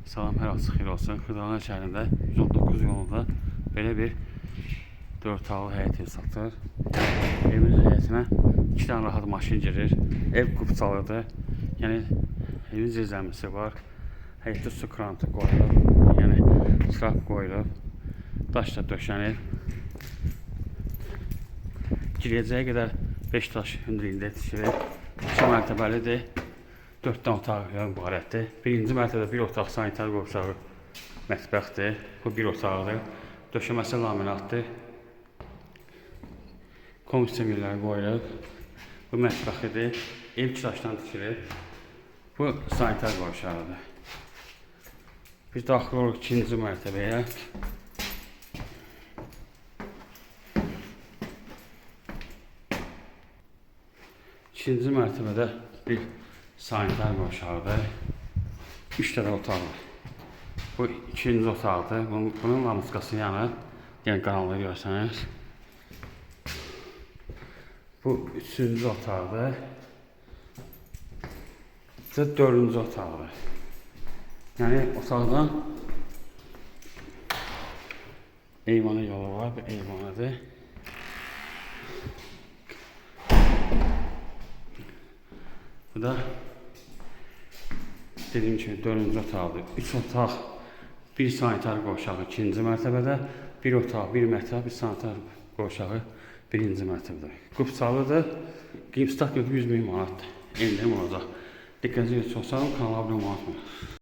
Salam, hər vaxt xeyir olsun. Xırdalan şəhərində 119 yolunda belə bir 4 otaqlı həyət ev satılır. Evin həyətinə 2 dənə rahat maşın girir. Ev kupçalıdır. Yəni evin zirzəmisi var. Həyətdə su krantı qoyulub. Yəni trap qoyulub. Daş da döşənir. Girəcəyə qədər 5 daş hündürlüyündə tikilib. 2 mərtəbəlidir. 4 dənə otaq ibarətdir. Birinci mərtəbədə bir otaq sanitar qovşağı mətbəxdir. Bu bir otaqdır. Döşəməsi laminatdır. Kondisionerlər qoyulub. Bu mətbəxidir. Ev daşdan tikilib. Bu sanitar qovşağıdır. Biz daxil oluruq ikinci mərtəbəyə. İkinci mərtəbədə bir sanitar qovşağıdır. 3 dənə otaq var. Bu ikinci otaqdır. Bunun lampuskası yanır. Yəni qaranlığı görsəniz. Bu üçüncü otaqdır. Bu da dördüncü otaqdır. Yəni otaqdan eyvana yolu var. Bu eyvanıdır. Bu da dediyim kimi dördüncü otaqdır. 3 otaq, bir sanitar qovşağı ikinci mərtəbədə, bir otaq, bir mətbəx, bir sanitar qovşağı birinci mərtəbədə. Qupçalıdır. Qiymət 100 min manatdır. Endirim olacaq. Diqqətinizə çox sağ olun. Kanala abunə olmayı unutmayın.